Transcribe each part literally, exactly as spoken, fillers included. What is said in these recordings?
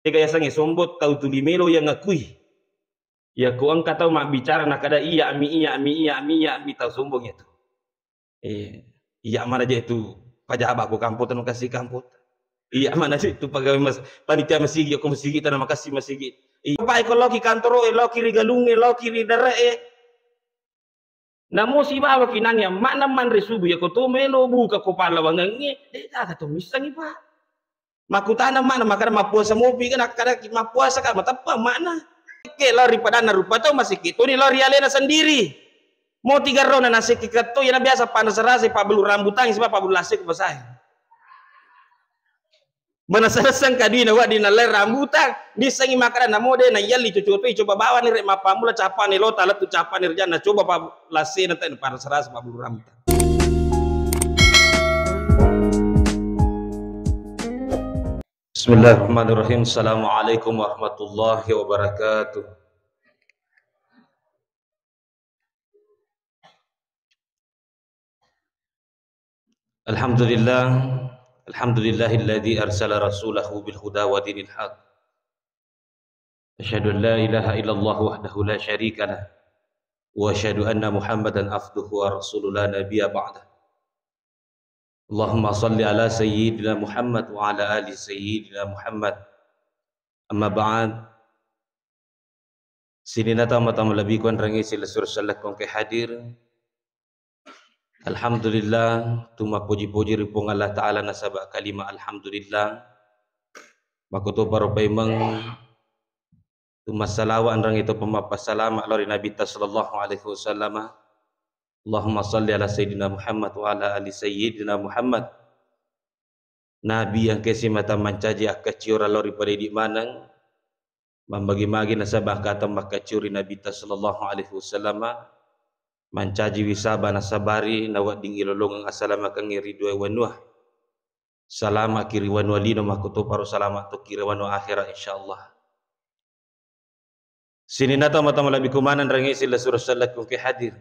Ega yasengnge sombong, tau tuli melo yang ngakui. Iya ko engka tau mabbicara nakada, "Iya mi, iya mi, iya mi, iya mi," tau sombong itu. Eh, iya mana je tu pajaba ko kampung tanu kasi kampung. Iya mana je tu pegawai mas, panitia masigi ko masigi tanu makasi masigi. Iya, Pak, ko loki kantoro e, loki ri galung e, loki ri dare e. Namo sibawa kinangnge amma'na manre subu, iya ko to melo buka ko pallawangengnge, de' gaga to missengngi, Pak. Makkutana amma'na, makkada, "Mappuasa mopi ga?" Nakkadaki, "Mappuasa ka." Mateppa amma'na. Ke lao ri padanna rupa tau, masekke toni lao ri alena sendiri. Mo tiga rona nasekke katto, iyana biasa panrasa-rasa pabbelu rambutang sibawa pabbelu lase ko pasae. Manessa-nessa engka duina wedding nallai rambutang, nissengngi makkada namo de' naiyalli cucu tu, coba bawani re' mappammula capane lota lettu capane ri janna, coba pa lasena te' naparasa-rasa pabbulu rambutang. Bismillahirrahmanirrahim. Assalamualaikum warahmatullahi wabarakatuh. Alhamdulillah, alhamdulillahilladzi arsala rasulahu bil huda wa dinil haq. Asyhadu an la ilaha illallah wahdahu la syarika lah. Wa asyhadu anna Muhammadan abduhu wa rasuluh la nabiyya ba'dah. Allahumma salli ala sayyidina Muhammad wa ala ali sayyidina Muhammad. Amma ba'd. Sininna tau mata malebbiku enrengnge silessureng sellekku engkae hadir. Alhamdulillah, tu mappoji-poji ri Puang Allah Ta'ala nasaba kalima alhamdulillah. Makkutoparo paimeng tu massalawa enrengnge to pemappasalama lao ri Nabitta sallallahu alaihi wasallam. Allahumma salli ala sayyidina Muhammad wa ala ali sayyidina Muhammad. Nabi engkae simata mancaji akkacciorang lao ri pada idi maneng, mambagi-magi nasaba engkata makkacciori Nabitta sallallahu alaihi wasallam, mancaji wisaba nasabari nawedding ilolongeng asalamakengnge ri dua wanua. Salamaki ri wanua lino, makkutoparo salama tokki ri wanua akhera, insyaallah. Sininna tau mata malebbiku maneng enrengnge silessureng sellekku engkae hadir.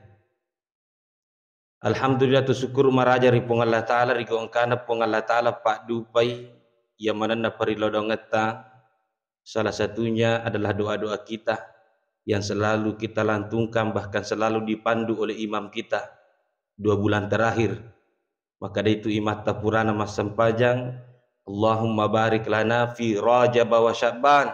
Alhamdulillah, tu sukkuru maraja ri Puang Allah Ta'ala, ri gau engkana Puang Allah Ta'ala paddupai iya manenna parilodongetta, salah satunya adalah doa-doa kita yang selalu kita lantungkan, bahkan selalu dipandu oleh imam kita dua bulan terakhir. Makkeda itu imatta purana massempajang, "Allahumma barik lana fi Rajab wa Sya'ban."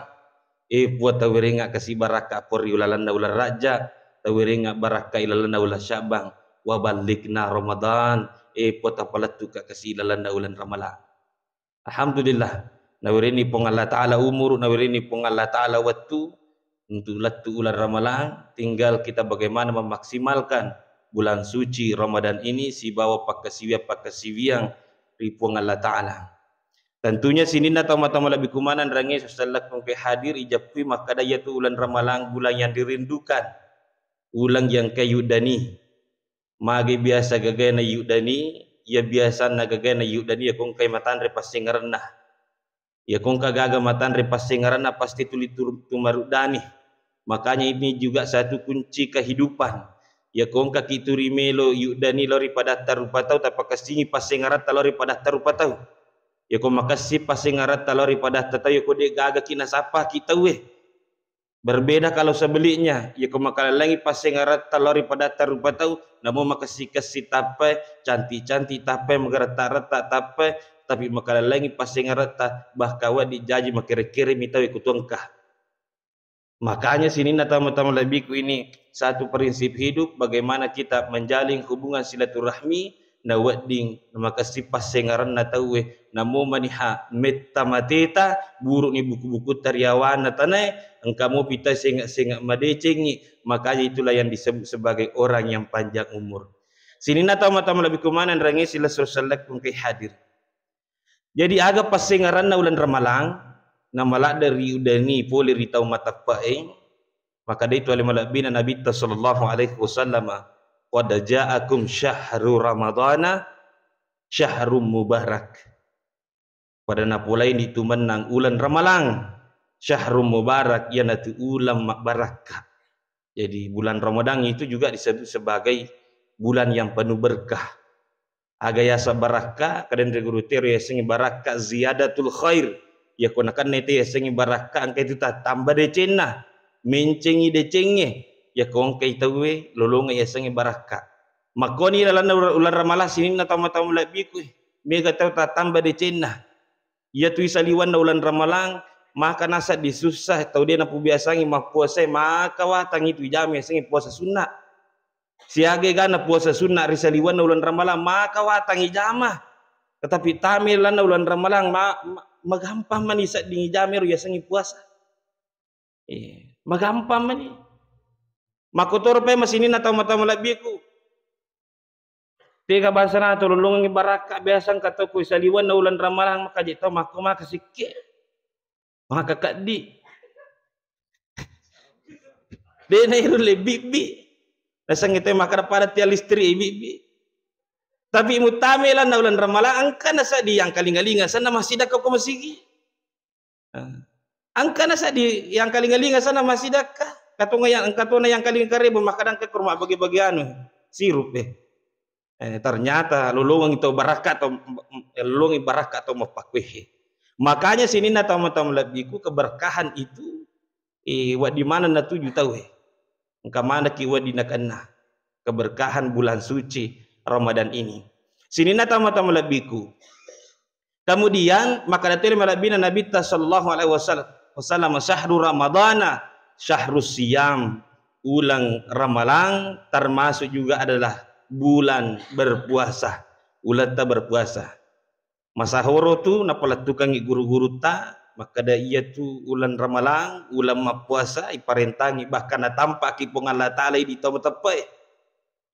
E Puang, tawerengnga kasi barakka Puang ri lalenna uleng Rajab, tawerengnga barakka ilalenna uleng Sya'ban, wa ballighna Ramadan. E Puang, tapalettuka kasi ilalenna uleng Ramalang. Alhamdulillah, nawerenni Puang Allah Ta'ala umuru, nawerenni Puang Allah Ta'ala wettu untuk lettu uleng Ramalang, tinggal kita bagaimana memaksimalkan bulan suci Ramadan ini sibawa pakkasiwiang-pakkasiwiang ri Puang Allah Ta'ala. Tentunya sininna tau mata malebbiku maneng enrengnge sellekku engkae hadir, ijappui makkeda iyatu uleng Ramalang bulan yang dirindukan, uleng yang engkae yuddani. Magi biasa gagae nayuddani, iya biasanna gagae nayuddani, iya ko engkai matanre passingerenna. Iya ko engka gaga matanre passingerenna, pasti tuli tu-, tumaruddani. Makanya ini juga satu kunci kehidupan. Iya ko engkaki tuli melo yuddani lao ri padatta rupa tau, tapakessingi passingeretta lao ri padatta rupa tau. Iya ko makessing passingeretta lao ri padatta tau, iya ko de gagaki nasappaki tauwe. Berbeda kalau sebaliknya, iya ko makalallengngi passingeretta lao ri padatta rupa tau, namo makessi-kessi tappai, cantik-cantik tappai, magaretta-retta tappai, tapi makalallengngi passingeretta, bahkan wedding jaji makere-keremi tau ko tuengka. Makanya sininna tama-tama lebbiku ini satu prinsip hidup, bagaimana kita menjalin hubungan silaturahmi, na wedding makessing passingerenna tauwe, namo maniha metta mateta, burukni buku-bukutta ri yawanna tanae, engka mopi tau senga-senga madecengngi, makanya itulah yang disebut sebagai orang yang panjang umur. Sininna tau mata malebbiku maneng, enrengnge silessureng sellekku engkae hadir. Jadi aga passingerenna uleng Ramalang, namaladde riuddani pole ri tau mateppe'e, makkeda itu ale malebbina Nabitta sallallahu alaihi wasallam, "Qad ja'akum syahru Ramadana syahrum mubarak." Pada napolaini tu mennang uleng Ramalang, syahrum mubarak, iyanatu uleng mabbarakka. Jadi bulan Ramadan itu juga disebut sebagai bulan yang penuh berkah. Aga yaseng barakka, kadenre guru tero yasengnge barakka ziyadatul khair, Iyako nakenna itu yasengnge barakka, engka itu tattamba decenna. Mencengi decengnge. Iyako engkai tauwe lolonga yasengnge barakka. Makkoni lalenna ula-, uleng Ramalang sininna tau matamu lebbiku. Mega tau tattamba decenna. Iyatu isaliwenna uleng Ramalang, maka nasedding sussa tau de napubiasangi mappuasae, maka watang itu ijama yasengnge puasa sunna. Siaga egana puasa sunna ri saliwenna uleng Ramalang, maka watang ijama. Tetapi tame lalenna uleng Ramalang, ma-, ma-, magampang mani sedding ijama ero yasengnge puasa. Eh, magampang mani. Makkotoro pe masininna tau matamu lebbiku. Tega bangsana to lolongengngi barakka, biasa engka tau ko saliwenna uleng Ramalang maka je tau makko maka sikke. Maka keddi. De nairu le bibbi. Nasengnge te makkeda pada tia listrik bibbi. Tapi mutame lalenna uleng Ramalang engka nasedding yang kalinga-linga senna massidakka ko masigi. Eh, engka nasedding yang kalinga-linga senna massidakka. Katonga yang, engka tona yang kalinga karebo makkeda engka kurma bagi-bagi anu, sirup, eh. Eh, ternyata lolongengngi to barakka to, lolongengngi barakka to mappakkuehe. Makanya sininna tau matamu lebbiku, keberkahan itu, eh, wedding maneng natuju tauwe. Engka manekki wedding nakenna keberkahan bulan suci Ramadan ini. Sininna tau matamu lebbiku. Kemudian, makkeda tuli malebbina Nabitta sallallahu alaihi wasallam, wasallam, "Syahru Ramadana, syahrus siyam." Uleng Ramalang termasuk juga adalah bulan berpuasa. Uletta berpuasa. Masahoro tu napalettukangngi guru-gurutta, makkeda iyatu uleng Ramalang, uleng mappuasa, iparentangi, bahkan natampaki Puang Allah Ta'ala idi tau mateppe'e.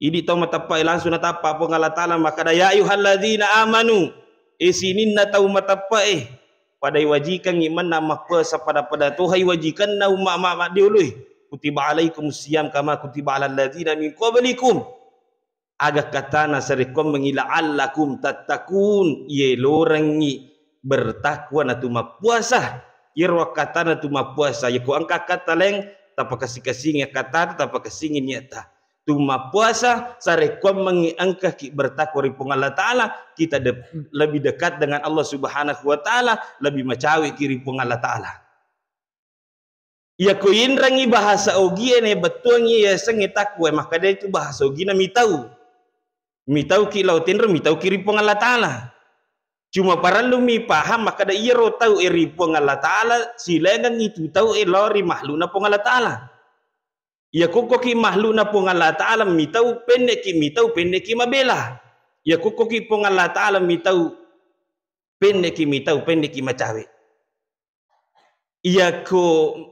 Idi tau mateppe'e langsung natappa Puang Allah Ta'ala makkeda, "Ya ayyuhalladzina amanu," e sininna tau mateppe'e, pada iwajikangngi mennang mappuasa pada-pada toha iwajikanna umma-, ma-, maddiului. "Kutiba alaikumus siyam kama kutiba alal ladzina min qablikum." Aga katana sarekkuammengngi, "La'allakum tattaqun," iyelorengngi bertakwa natu mappuasa. Iyaro akkatana tu mappuasa, yako engka akkata laing, tapakasing-kasingi akkatata, tapakasing niatta. Tu mappuasa, sarekkuammengngi engkaki bertakwa ri Puang Allah Ta'ala, kita de-, lebih dekat dengan Allah Subhanahu wa Ta'ala, lebih macaweki ri Puang Allah Ta'ala. Iyako inrengngi bahasa ogie naibettuangngi yasengnge takwa, makkeda itu bahasa ogina mitau. Mitauki lao tinro, mitauki ri Puang Allah Ta'ala. Cuma parellumi paham makkeda iyaro tau e ri Puang Allah Ta'ala, silaingengngi tu tau e lao ri makhlukna Puang Allah Ta'ala. Iya kokkoki makhlukna Puang Allah Ta'ala mitau, penne'ki mitau, penne'ki mabela. Iya kokkoki Puang Allah Ta'ala mitau, penne'ki mitau, penne'ki macawe. Iyako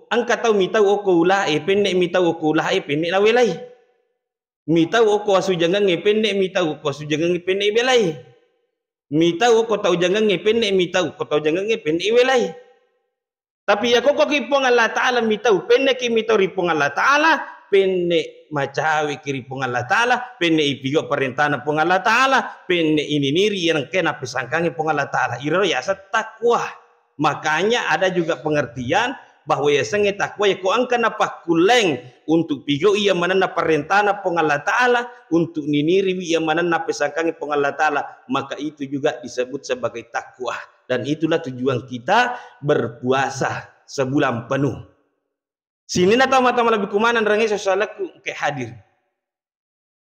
engka tau mitau okko ula'e, penne mitau okko ula'e, penne nawelai. Mitau okko asujangengnge, penne mitau okko asujangengnge, penne ibelai. Mitau okko tau jangengnge, penne mitau okko tau jangengnge, penne iwelai. Tapi iya kokkoki Puang Allah Ta'ala mitau, penneki mitau ri Puang Allah Ta'ala, penne macaweki ri Puang Allah Ta'ala, penne ipigau parentana Puang Allah Ta'ala, penne ininiri iya engkae napesangkangi Puang Allah Ta'ala. Irero yaseng takwa. Makanya ada juga pengertian bahwa yasengnge takwa yako engka napakkulleng untuk pigau iya manenna parentana Puang Allah Ta'ala, untuk niniriwi iya manenna pesangkangi Puang Allah Ta'ala, maka itu juga disebut sebagai takwa. Dan itulah tujuan kita berpuasa sebulan penuh. Sininna tau mata malebbi kumaneng rangisa salakku engka hadir.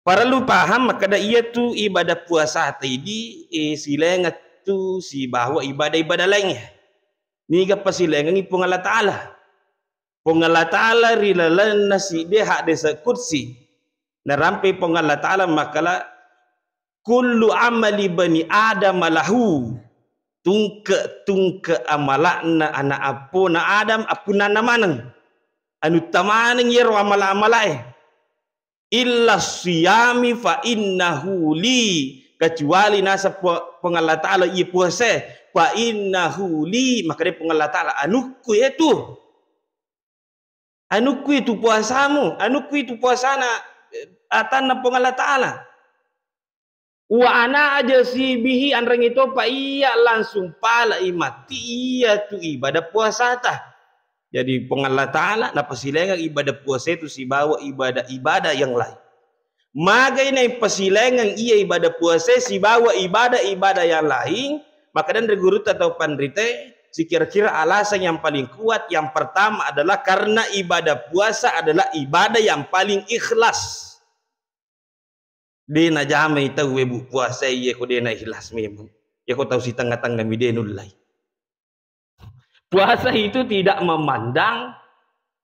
Parellu paham makkeda iyatu ibadah puasata idi, eh, silaingeng tu sibawa ibadah-ibadah laingnge. Niga pasilaingengngi Puang Allah Ta'ala. Puang Allah Ta'ala ri lalenna sidde hadese kutsi. Narampe Puang Allah Ta'ala makkala, "Kullu amali bani Adam lahu." Tungke-tungke amala'na ana appona Adam appunnanna maneng. Anutta maneng iyaro amala-amalae. "Illa siyami fa innahu li." Kecuali naseng Pu-, Puang Allah Ta'ala iya puasae. "Fa innahu li." Makkeda Puang Allah Ta'ala, "Anukku itu." Anukku itu puasamu, anukku itu puasana, eh, atanna Puang Allah Ta'ala. "Wa ana ajzi bihi," anrengngi topa iya langsung palai matti iya tu ibadah puasata. Jadi Puang Allah Ta'ala napasilaingeng ibadah puasa itu sibawa ibadah-ibadah yang lain. Magai naipasilaingeng iya ibadah puasa sibawa ibadah-ibadah yang lain, maka denre gurutta tau panrite, Sekira-kira alasan yang paling kuat, yang pertama adalah karena ibadah puasa adalah ibadah yang paling ikhlas. De najamai tau, Bu, puasa iya ko de na ikhlas memang. Iya ko tau sitengnga-tengnga mi de nullai. Puasa itu tidak memandang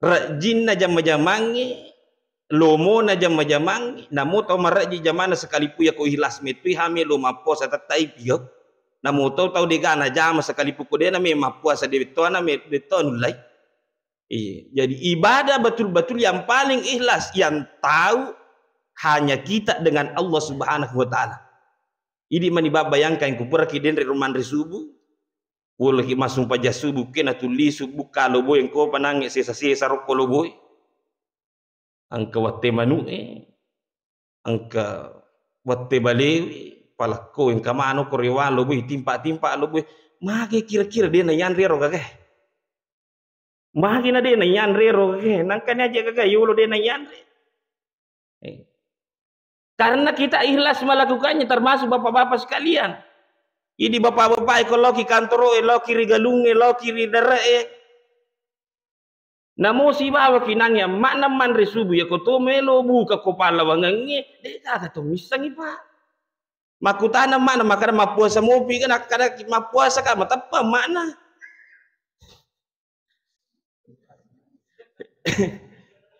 rajinna jama-jamangnge, lomona jama-jamangnge, namo tau marajji jamana sekalipun iya ko ikhlas metoi hame lo mappuasa tettai pio. Namo tau, tau dega najama sekalipun ko de na me mappuasa de bettoana me bettoa nullai. Iya, jadi ibadah betul-betul yang paling ikhlas, yang tahu hanya kita dengan Allah Subhanahu wa Ta'ala. Idi mani bab bayangkan, ku puraki denre rumanre subuh, puraki massumpajang subuh, ke natulli subuh, kalau boy engko panangnge sesa-sesa rokko lo boy. Engka wette manu'e, engka wette balewe, palakko engka mano ko rewang lo boy, timpa-timpa lo boy. Mage kira-kira de na yanre ro gagae. Magi na de na yanre ro, eh, nangkani aja gaga yolo de na yanre. Eh. Karena kita ikhlas melakukannya, termasuk bapak-bapak sekalian. Idi bapak-bapak e, ko loki kantoro e, loki ri galung e, loki ri dere e. Namo sibawa kinangi amma'na manre subuh ya ko to melo buka ko pallawangengnge, de gaga to missengi, Pak. Makkutana amma'na, makkada mappuasa mopi ka, nakkada mappuasa ka, mateppa amma'na.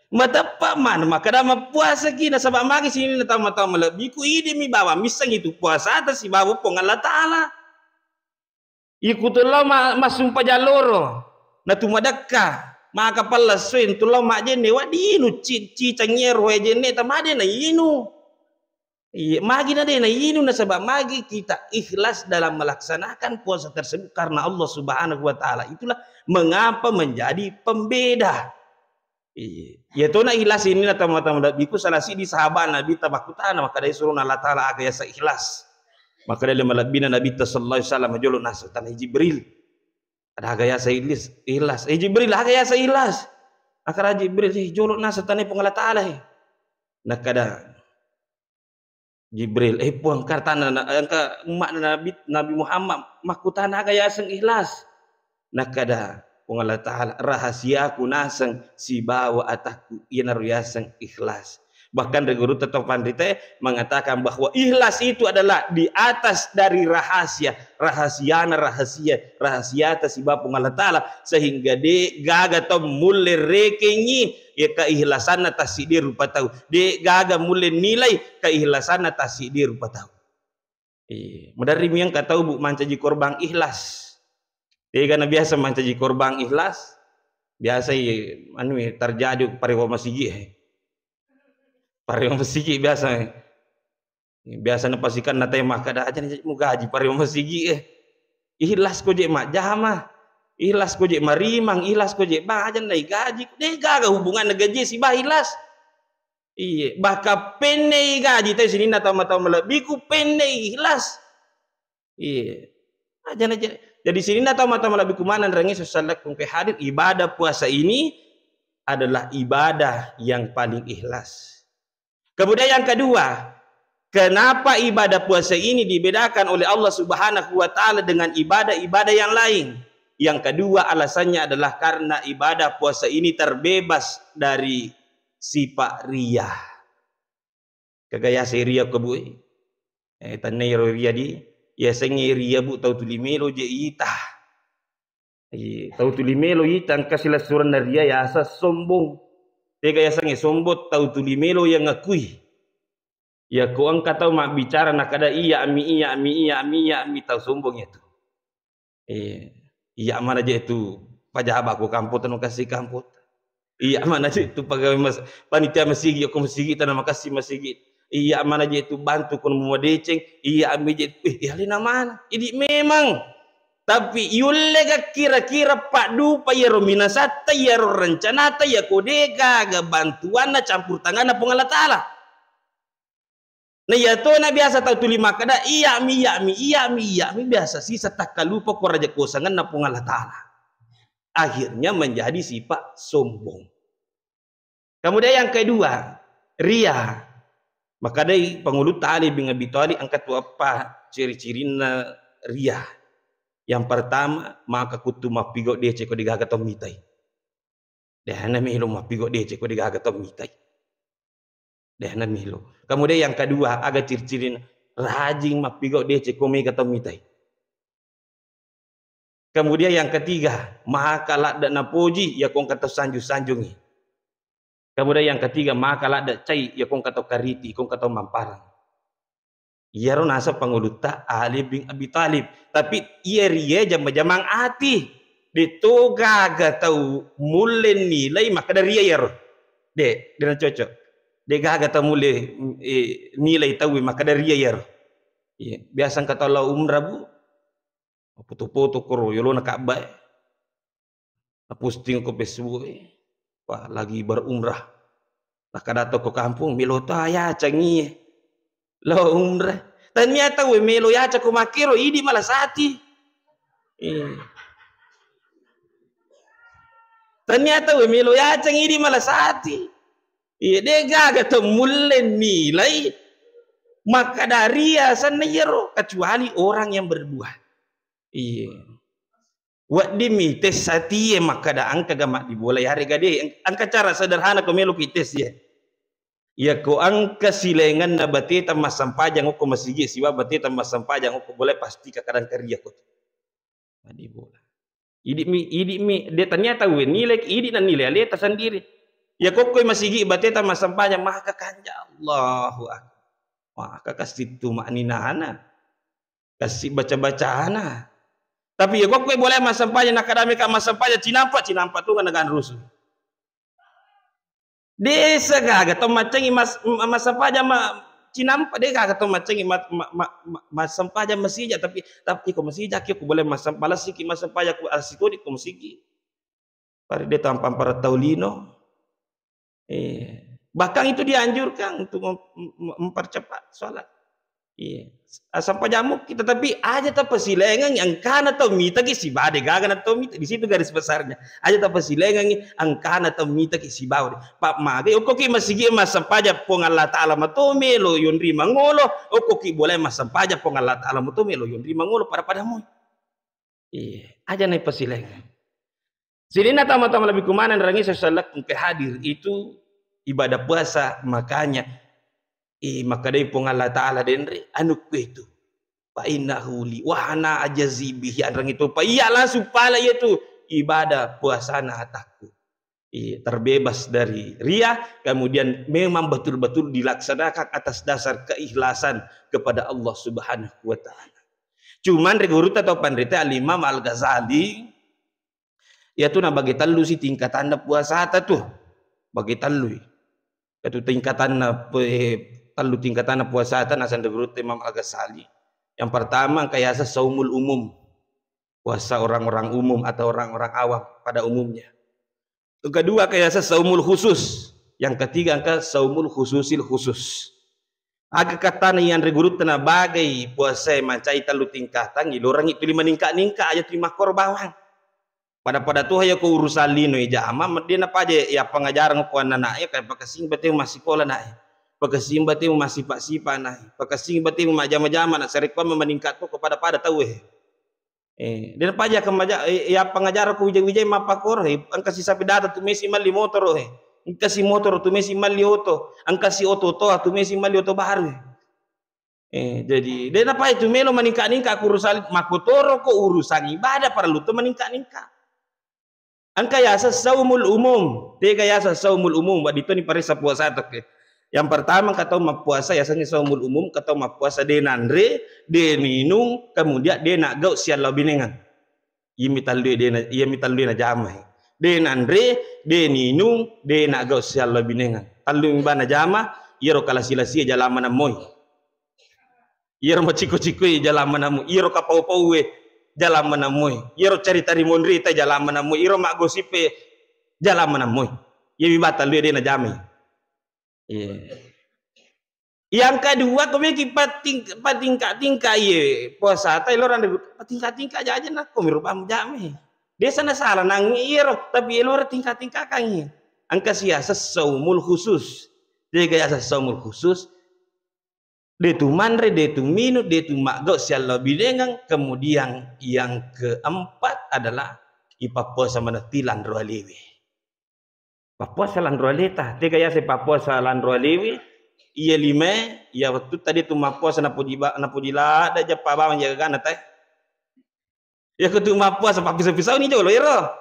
Mateppa mana makkada mappuasaki, nasaba magi sininna tau-tau malebbiku, idimi bawang missengi tu puasata sibawa Puang Allah Ta'ala. Iku tullo ma-, massumpajang loro, natu madekka, maka pallessoe tullo majjenne, wedding inu ci-, cicang iyaro wae jenne tamade na inu. Iya, magi na de na inu nasaba magi kita ikhlas dalam melaksanakan puasa tersebut karena Allah Subhanahu wa Ta'ala. Itulah mengapa menjadi pembeda. Iya. Ya to na ikhlas ini na tama-tama lebbiku salah sidi sahabat Nabi tabakkutana makkada surona Allah Ta'ala aga yaseng ikhlas. Makkada le malebbina Nabi ta sallallahu alaihi wasallam jolo naseng tana Jibril. Ada aga yaseng ikhlas, ikhlas. Eh Jibril, aga yaseng ikhlas. Makkada Jibril, eh jolo naseng tana Puang Allah Ta'ala, eh. Nakkada Jibril, "Eh, Puang, kartana na-, engka umma'na Nabi, Nabi Muhammad, makkutana aga yaseng ikhlas?" Nakkada Puang Allah Ta'ala, "Rahasiaku naseng sibawa atakku, iyanaro yaseng ikhlas." Bahkan ri gurutta to panritae mengatakan bahwa ikhlas itu adalah di atas dari rahasia, rahasiana rahasia, rahasiata sibawa Puang Allah Ta'ala, sehingga de gaga to mulle rekengi ya keihlasanna tassiddi rupa tau. De gaga mulle nilai keihlasanna tassiddi rupa tau. Iya, maderri mi engka tau, Bu, mancaji korban ikhlas. Tega na biasa mancaji korban ikhlas? Biasa i, anu, terjadi parewa masigi, eh. Parewa masigi biasa, eh. Biasa napasikan na tema kada aja nih mau gaji parewa masigi, eh. Ikhlas ko je majjama, ikhlas ko je marimang, ikhlas ko je bajan na gaji. De gaga hubungan na gaji si bah ikhlas. Iya, bahkan penne i gaji tau sininna tau-tau malebbiku penne i ikhlas. Iya. Aja na je-, jadi sininna tau-tau malebbiku maneng rengi sessalakku ke hadir, ibadah puasa ini adalah ibadah yang paling ikhlas. Kemudian yang kedua, kenapa ibadah puasa ini dibedakan oleh Allah Subhanahu wa Ta'ala dengan ibadah-ibadah yang lain? Yang kedua alasannya adalah karena ibadah puasa ini terbebas dari sifat ria. Kega yaseng ria ko, Bu, eh? Eh, tennai ro ria di, yasengnge ria, Bu, tau tuli melo je ita. Iya, tau tuli melo ita engka silessurenna ria yaseng sombong. Tega yasengnge sombong? Tau tuli melo yang ngakui. Yako engka tau mabbicara nakada, "Iya mi, iya mi, iya mi, iya mi," tau sombong itu. Eh, iya mana je tu pajaba ko kampota no kasi kampota. Iya mana je tu pegawai mas-, panitia masigi, ko masigi tana makassi masigi. Iya mana je tu bantu ko madeceng. Iya ami je, eh, iya lena mana? Idi memang. Tapi yulle ga kira-kira paddupa iyaro minasatta, iyaro rencanata, iya ko de gaga bantuanna campur tanganna Puang Allah Ta'ala. Na iya to na biasa tau tuli makkada, "Iya mi, iya mi, iya mi, iya mi," biasa sisa takkalupa ko raja kosanganna Puang Allah Ta'ala. Akhirnya menjadi sifat sombong. Kemudian yang kedua, ria. Makadai pangulutta Ali bin Abi Thalib engka tu eppa ciri-cirinna ria. Yang pertama, maka kuttu mappigau deceng ko degaga tau mitai. Dena melo mappigau deceng ko degaga tau mitai. Dena melo. Kemudian yang kedua, aga ciri-cirina? Rajing mappigau deceng ko mega tau mitai. Kemudian yang ketiga, maka ladde napoji iya ko engka tau sanjung-sanjungi. Kemudian yang ketiga, maka ladde cai iya ko engka tau kariti, ko engka tau mamparang. Iyaro naseng pangulutta Ali bin Abi Thalib. Tapi iya ria jama-jamang ati. De to gaga tau mulle nilai makkeda ria iyaro. De, de na cocok. De gaga tau mulle, eh, nilai tau makkeda ria iyaro. Iya, biasa engka tau lao umrah, Bu. Foto-foto koro yolona Ka'bah e. Naposting ko Facebook e. Wah, lagi berumrah. Nakkeda to ko kampung, melo to yacangi. Lo umrah. Tania tau melo yacang ko makkero, idi malasati. Eh. Tania tau melo yacang, idi malasati. Iya, de gaga to mulle nilai makkeda ria senna iyaro, kecuali orang yang berbuat. Iya. Wedding mi tes atie makkeda engka ga maddibola, yarega de. Engka cara sederhana ko melo ki tes ye. Iya ko engka silaingenna bateta massempajang okko masigi sibawa bateta massempajang okko bola, pasti ka kadang karia ko. Maddibola. Idi mi, idi mi, de tania tau nilai, idi na nilai aleta sendiri. Iya ko okko masigi bateta massempajang, maka kanja Allahu Akbar. Maka kasittu ma'ninana. Kasi baca-bacana. Tapi iya ko okko bola massempajang, nakkeda meka massempajang, cinampa, cinampa tu ngana gan rusu. Desa gaga to maccengi mas-, ma-, massempajang ma-, cinampa, de gaga to maccengi ma-, ma-, ma-, ma-, massempajang masija, tapi, tapi ko masija ki ko bola massem-, malessiki massempajang ko asitodi ko masigi. Pare de tampa ampara tau lino. Eh, bahkan itu dianjurkan untuk mem-, mem-, mempercepat sholat. Iya. Asal pajamu kita, tapi aja tapasilengengi angkana tau mitaki sibade gaga na tau mita. Di situ garis besarnya. Aja tapasilengengi angkana tau mitaki sibawa. Pak magai okko ki masigi massempajang Puang Allah Ta'ala mato melo yonri mangolo, okko ki boleh massempajang Puang Allah Ta'ala mato melo yonri mangolo pada-pada moi. Iya, aja naipasilaingi. Sininna tama-tama lebih kumana nerangi sesalak engka hadir itu ibadah puasa, makanya, eh, makkedai Puang Allah Ta'ala denre, anu kue itu. Fa innahu li wa ana ajazi bihi, anrang itu. Pa iya langsung pala iya tu ibadah puasana atakku. Iya, terbebas dari ria, kemudian memang betul-betul dilaksanakan atas dasar keikhlasan kepada Allah Subhanahu wa Ta'ala. Cuman ri gurutta tau panrita Al-Imam Al-Ghazali, iyatu nabagi tellu si tingkatanna puasata tu. Bagi tellui. Iyatu tingkatanna pe-, tellu tingkatanna puasata naseng ri gurutta Imam Al-Ghazali. Yang pertama engka yaseng saumul umum. Puasa orang-orang umum atau orang-orang awam pada umumnya. Yang kedua, engka yaseng saumul khusus. Yang ketiga, engka saumul khususil khusus. Aga katana yang ri gurutta nabagai puasae mancai tellu tingkatang, ilorangi tuli maningka-ningka, aja tuli makkoro bawang. Pada-pada tuha ya ko urusan lino ijama, medde napaja ya pengajaran ko anak-anak ya, kayak pakasing bate massikola nak ya. Pakasing bate massipa-sipa nak ya. Pakasing bate majama-jama nak, sarekkuamma maningkat ko kepada-pada tau eh. Eh, de napaja ke maja-, eh, ya pengajar ko wija-wijai mappakoro, eh, engka si sapi data tu mesi malli motoro, eh. Engka si motoro tu mesi malli oto, engka si oto toa tu mesi malli oto baru, eh. Eh, jadi, de napaja tu melo maningka-ningka ku urusan, makkotoro ko urusan ibadah parellu to maningka-ningka. Engka yaseng saumul umum. Tega yaseng saumul umum? Wedding toni paressa puasa tokke. Yang pertama, engka tau mappuasa yasengnge saumul umum, engka tau mappuasa de nanre, de ninung, kemudian de naggau siallo binengang. Iyami tallue de na, iyami tallue najamai. De nanre, de ninung, de naggau siallo binengang. Tallu mi bana jama, iyaro kalasi-lasie jalang maneng moi. Iyaro maciko-cikoi jalang maneng moi, iyaro kapau-paue jalang maneng moi, iyaro carita rimonrita jalang maneng moi, iyaro maggosippe jalang maneng moi. Iya mi batang luwe de najamai. Iya. Yang kedua, ko meki pating-, patingka-tingka iye puasata, elorang de patingka-tingka aja, aja nakko mi rubang jamai. Desa na salah nang iyaro, tapi elorang tingka-tingkakangi. Engka siaseng saumul khusus. Tega yaseng saumul khusus? De tu manre, de tu minung, de tu maggau siallo binengeng. Kemudian yang keempat adalah ipappuasa manettilang ro alewe. Pappuasa lanro aleta, tega yase pappuasa lanro alewe, iya lima, iya wettu tadi tu mappuasa napoji ba-, napoji ladda jappa bawang jaga gana tae. Iya ko tu mappuasa pappisau-pisau ni jolo ero.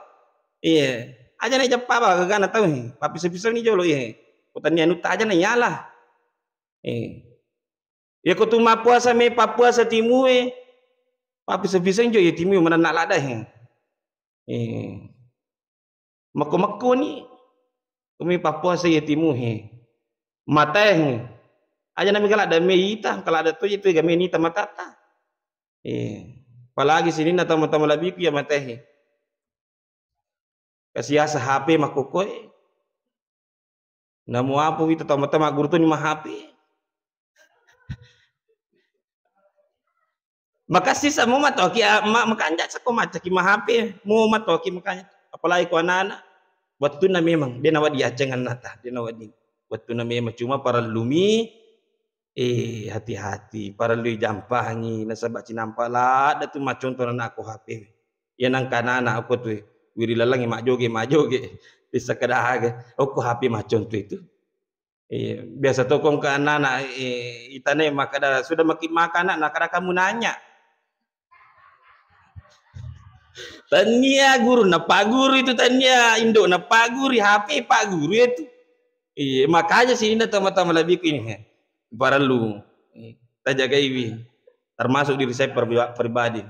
Iya, aja na jappa bawang jaga gana tau, pappisau-pisau ni jolo iya. Ko tania nutta aja na yala. Eh. Iya ko tu mappuasa me pappuasa timue, pappisau-pisau ni jo iya timue manenna ladda he. Eh. Mekko-mekkoni, kumi pappuasa iya timuhe. Mataehe. Aja nami kala da me ita, kala da toje tu game nita matata. Eh, apalagi sininna tama-tama labiku ya mataehe. Kasiasa H P makkokoe. Namu apa wita tama-tama guru tu ni ma H P. Makassi sa mo matoki, ah, ma-, makanja sa ko macaki ma H P, mo matoki makanja. Apalagi ko anak-anak, wettunna memang de nawedding yacceng annata, de nawedding. Wettunna memang cuma parellumi, eh, hati-hati, parellui jampangi, nasaba cinampa ladda tu macconto anakku H P. Iya nangka anak-anak okko tu, wiri lalangi majoge-majoge, bisa kedahaga, okko H P macconto itu. Iya, biasa to kong ke anak-anak, eh, itane makkada, "Sudah maki makan, Nak?" Nakkada, "Kamu nanya." Tania guru na paguru itu, tania indo na paguru, H P paguru itu. Iya, makanya sininna tama-tama labiku ini, he. Parellu, eh, tajagaiwi. Termasuk diri saya perbi-, pribadi.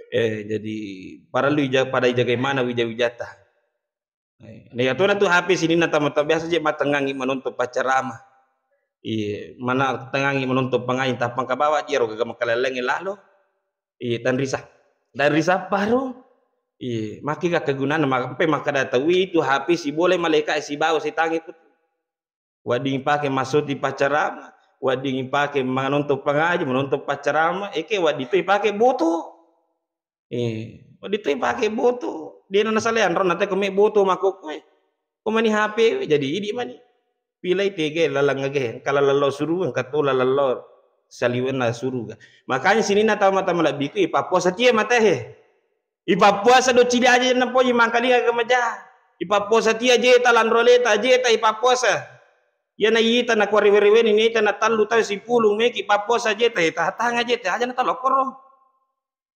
Eh, jadi parellu ija-, pada ijagai mana wija-wijata. Eh, na iyatona tu H P sininna tama-tama biasa je matengngangi menonton paccarama. Iya, mana tengngangi menonton pengaji, tappa engka bawa jero gaga makalellengnge lalo. Iya, tanrisa-, tanrisa paro. Iya, maki ga kegunana, ma-, empe makkada tau itu H P sibolai malaika sibawa setangnge put-, Wedding ipake massoti paccarama, wedding ipake manonton pangaji, manonton paccarama, eke wedding to ipake boto. Eh, wedding to ipake boto. Dena nasalai anronna te ko me boto makkokkoe. Ko mani H P we, jadi idi mani. Pilai tege lalang age, engka lalallo suruga, engka to lalallo saliwenna suruga. Makanya sininna tama-tama lebbiku, ipappuasa tie matae. Ipappuasa doccili aja napoji mangkalinga ke maja. Ipappuasa tie jeta lanro leta jeta ipappuasa. Iyana ita na kuarewe-reweni nita na tallu tau sipulung meki pappuasa jeta, eh, tahatanga jeta, aja na talokkoro.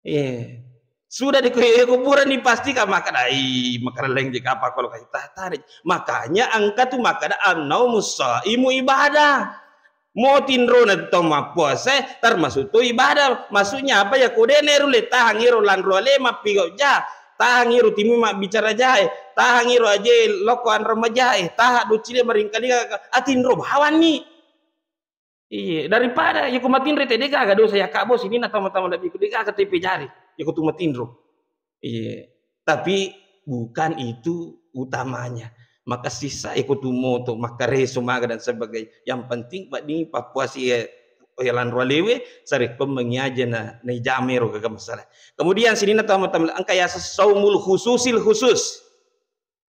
Eh. Sudah di ku-, kuburan ni pasti ka makkada, "Ih, makarelleng je kapa kalau kasih tahtare." Makanya engka tu makkada, "Annaumus shaimu ibadah." Mo tinrona to mappuasae termasuk to ibadah. Maksudnya apa? Ya ko de neru le tahang iro lanro ale mappigau ja, tahang iro timu mabbicara jae, tahang iro aje lokko anro majae, taha doccile maringkalinga atinro bawanni. Iye, daripada ya ko matinro te de gaga dosa ya kabo sininna tama-tama lebbiku de gaga tepe jari ya ko tu matinro. Iya, tapi bukan itu utamanya. Maka sisa iko tu moto, maka reso maga dan sebagainya. Yang penting wedding pappuasi, eh, lanro alewe, sarekko mengi aja na, na ijame ro gaga masalah. Kemudian sininna tama-tama engka yaseng saumul khususil khusus.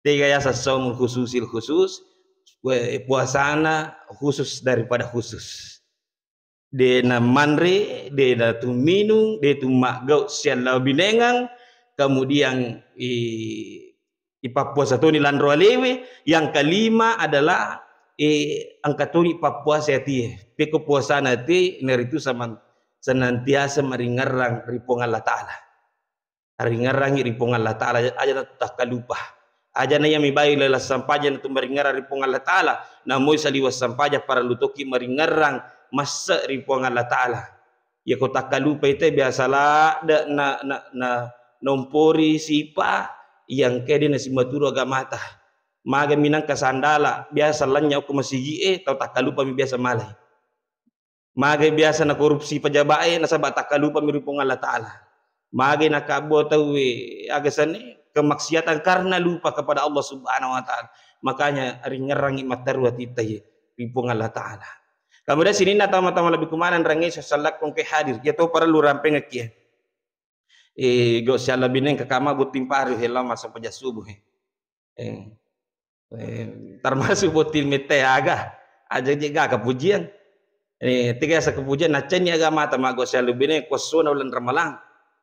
Tega yaseng saumul khususil khusus, we-, puasana khusus daripada khusus. De namanre, de natu minung, de tu maggau siallau binengeng, kemudian i-, ipappuasa toni lanro alewe. Yang kelima adalah, eh, engka toni pappuasa atie. Pekko puasana ati, naritu saman-, senantiasa maringerrang ri Puang Allah Ta'ala. Aringerrangi ri Puang Allah Ta'ala, aja na tu takkalupa. Aja na iya mibai laleng sampajang na tu maringerrang ri Puang Allah Ta'ala. Namoi saliweng sampajang parellu tokki maringerrang masse ri Puang Allah Ta'ala. Iya ko takkalupai te biasa ladde na, na, na nompori sipa yang kede na simaturu agamata. Maga minangka sandala biasa lanynya okko masigi e, tau takkalupami biasa malai. Magai biasa nakorupsi pejabat e nasaba takkalupami ri Puang Allah Ta'ala. Magai nakabbo tauwe, aga senni, kemaksiatan karena lupa kepada Allah Subhanahu wa Ta'ala. Makanya ringerrangi matteru atitta ye ri Puang Allah Ta'ala. Kemudian sininna tama-tama lebbi kumaneng rangi sallakkong ke hadir. Ya to parellu rampengekki. Eh, gau sialla bineng kakama botting paru he lama sampai jas subuh he. Eh. Eh, termasuk botting mette aga. Aja je gaga pujian. Eh, tiga asa kepujian, naccenni agamata maggo siallo bine, kuassona uleng ramalang.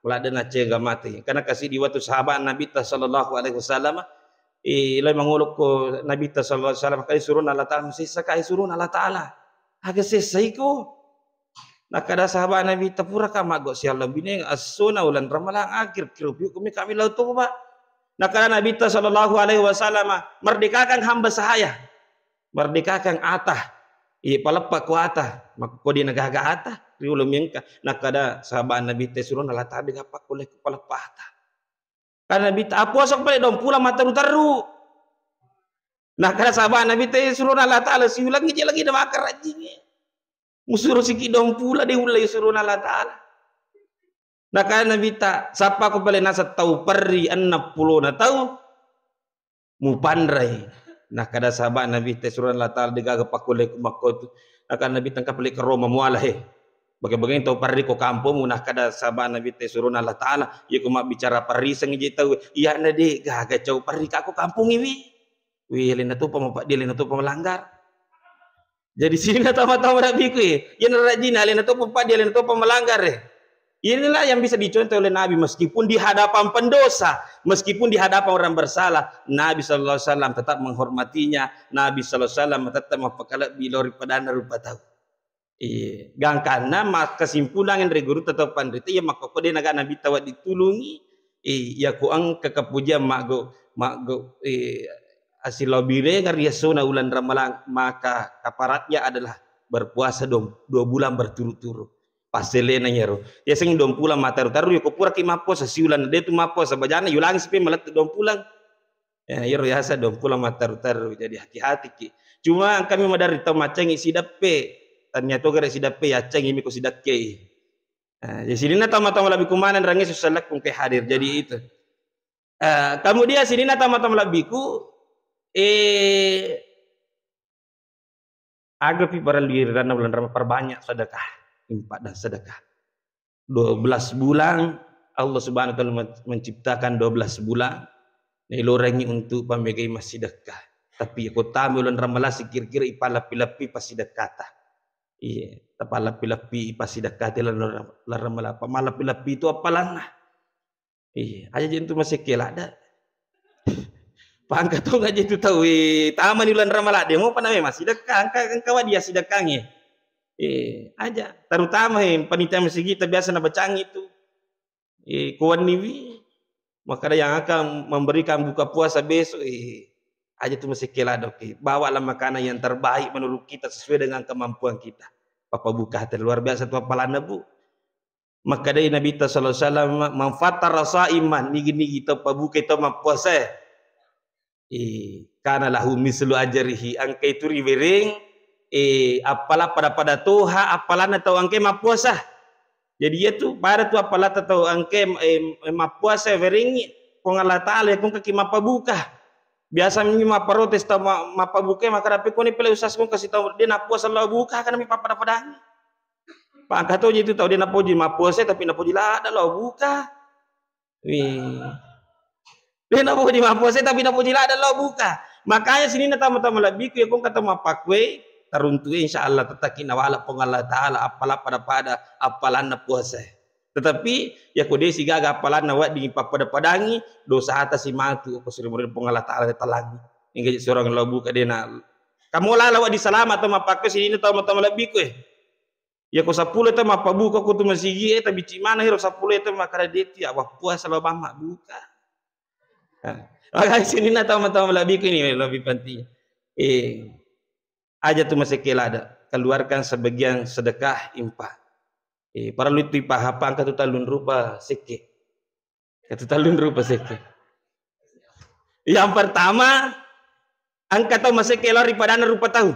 Ladde nacceng agamata. Karena kasi di waktu sahabat Nabi ta sallallahu alaihi wasallam, eh, lai mangolo ko Nabi ta sallallahu alaihi wasallam, kali surun Allah Ta'ala, sessa kai surun Allah Ta'ala. Aga sessa iko. Nakkada sahabat Nabi ta, pura ka maggo siallo bine, assona uleng ramalang, akhir kirupiu kami, kami lau toba. Nakkada Nabi ta sallallahu alaihi wasallam, merdekakan hamba sahaya. Merdekakan ata. Iya, paleppa ko ata. Makkodi nagaga ata, riolo mengka. Nakkada sahabat Nabi ta, surun Allah Ta'ala, gappa ko leko paleppa ata. Karena Nabi ta, apuasa ko pale dompulang matteru-teru. Nakkada sahabat Nabi ta, surun Allah Ta'ala, siulangi je lagi na makarajingi. Musuro siki dompulang de ullai surun Allah Ta'ala. Nakkada Nabi ta, sappa ko pale naseng tau perri enneng pulona tau, mupanrai. Nakkada sahabat Nabi ta, surun Allah Ta'ala, degaga pakkulle ku makkotu. Nakkada Nabi ta, engka pale karoma muala he. Bage-bageng tau parri ko kampongmu, nakkada sahabat Nabi ta, surun Allah Ta'ala, iya ko mabbicara parri seng je tau, iya na de gaga cau parri ka ko kampongiwi. Wi, alena topa mapeddi, alena topa melanggar. Jadi sininna tama-tama Nabiku, eh, iya narajina, alena topa paddi, alena topa melanggar, eh. Inilah yang bisa dicontoh oleh Nabi, meskipun di hadapan pendosa, meskipun di hadapan orang bersalah, Nabi sallallahu alaihi wasallam tetap menghormatinya, Nabi sallallahu alaihi wasallam tetap mappakalebbi lao ri padanna rupa tau. Iya, gangkanna makkesimpulang enre guru atau panrita, iya makkokko de naga Nabi tawa ditulungi, iya, iya ko engka kepujian maggo, maggo, eh, asilobirengeng ri essona uleng Ramalang, maka kafaratnya adalah berpuasa dua, dua bulan berturut-turut. Passelena iyaro. Yaseng dua bulan matteru-teru, iya ko puraki mappuasa siuleng, de tu mappuasa, bajana yulangi sipe malettu dua bulan. Eh, iyaro yaseng dua bulan matteru-teru, jadi hati-hati ki. Cuma engkami maderri tau maccengi sideppe, tania to gare sideppe, yaccengi mi ko sidekkei. Eh, jadi sininna tama-tama lebbiku maneng rangi susalakku engke hadir. Jadi itu. Eh, kemudian sininna tama-tama lebbiku, eh, agapi parellu ri lalenna uleng Ramalang, perbanyak sedekah, infak dan sedekah. Dua belas bulan Allah Subhanahu wa Ta'ala men-, menciptakan dua belas bulan, nailorengngi untuk pamegai massidekka. Tapi ko tama uleng Ramalang, kira-kira ipalappi-lappi passidekkata. Iya, tapalappi-lappi passidekkata uleng Ramalang. Malappi-lappi itu appalanna. Iya, aja je tu masekke ladde. Pangka to ngaji tu tau, eh, tamani uleng Ramalang, de mopa name massidekka, engka, engka wadi assidekkangi. Eh, aja. Terutama, eh, panitia masigi ta biasa nabacangi tu. Eh, kuwenniwi, makkada yang akan memberikan buka puasa besok, eh, aja tu masekke ladde, oke. Bawalah makanan yang terbaik menurut kita sesuai dengan kemampuan kita. Papa buka hati luar biasa tu appalanna, Bu. Makkedai Nabitta sallallahu alaihi wasallam, "Man fattara shaiman," nigi-nigi tau pabukai tau mappuasae, eh, kana lahu mislu ajrihi, engkai tu riwereng, eh, appala pada-pada toha appalanna tau engkai mappuasa. Jadi iyatu pada tu appalatta tau engkai, eh, mappuasa werengngi Puang Allah Taala, yakko engkaki mappabuka. Biasa mi mapparotes tau ma-, mappabuka, makkada, "Pekkoni pale ustaz ko kasi tau de nappuasa lao buka, kana mi pappada-padangi." Pangka toji tu tau de napoji mappuasa tapi napoji ladde lao buka. Wih. De napoji mappuasa tapi napoji ladde lao buka. Makanya sininna tama-tama lebbiku, yakko engka tau mappakkue, taruntu'e, insya Allah tettaki nawala Puang Allah Taala appala pada-pada appalanna puasa. Tetapi yakko de sigaga appalanna wedding pappada-padangi, dosata simatu ko sirumurina Puang Allah Taala talangi. Engka je surang lao buka de na. Kamu lala wedding salama tau mappakkue sininna tau-tau malebbiku, eh. Yakko seppulo tau mappabuka ko tu masigi, eh, tabicci maneng ero seppulo tau makkada de tu, ya, wah, puasa lao bang mabbuka. Nah, makanya sininna tau-tau malebbiku ini lebih penting. Eh, aja tu masekke ladde, keluarkan sebagian sedekah infak. Eh, parellu tu ipahapang engka tu tellung rupa sekke. Engka tu tellung rupa sekke. Yang pertama, engka tau masekke lao ri padanna rupa tau.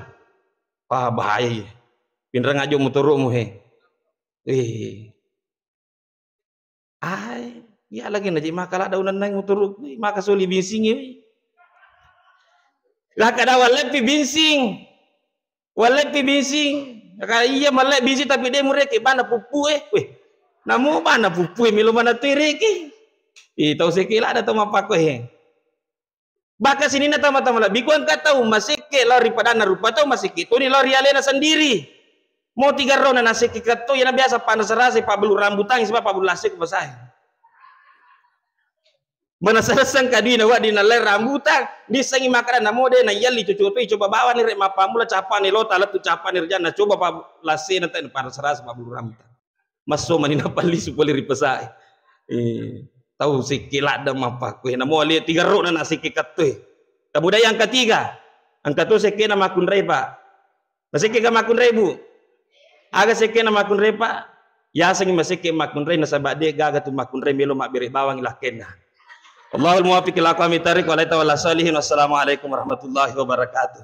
Wah, bahaya iya. Pinreng ajo motoro'mu he. Eh. Ai, iya lagi naji maka ladde unennang motoro'ku, maka soli binsingi. Lah kada walleppi binsing. Walleppi binsing. Ka iya mallai binsing tapi de mureke bana puppu e. Weh. Namu bana puppu e melo mana tu reke. Ih, tau sekke ladde tau mappakko he. Bahkan sininna tau-tau malebbiku engka tau masekke lao ri padanna rupa tau, masekke toni lao ri alena sendiri. Mo tiga rona nasekke katto, iyana biasa panrasa-rasa pabbelu rambutang, siba pabbelu lasse ku pasae. Manasa-rasa engka duina, wedding nallai rambutang, dissengi makkeda namo de naiyalli cucu tu, coba bawani rek mappammula capane lo, talettu capane rejang, nacoba pa lassena, te panrasa-rasa pabbelu rambutang. Masso mani napallisu pole ri pasae. Eh, tau sekke ladde mappakkue, namo alie tiga rona nasekke kattoe. Kemudian yang ketiga, engka to sekkena makkunrai, Pak. Nasekke ka makkunrai, Bu? Aga sekkena makkunrai, Pak? Yasengngi masekke makkunrai, nasaba de gaga tu makkunrai melo mabbere bawang lakkenna. Allahul muwaffiq ila aqwamit thariq, wa ala tawalla sholihin. Wassalamualaikum warahmatullahi wabarakatuh.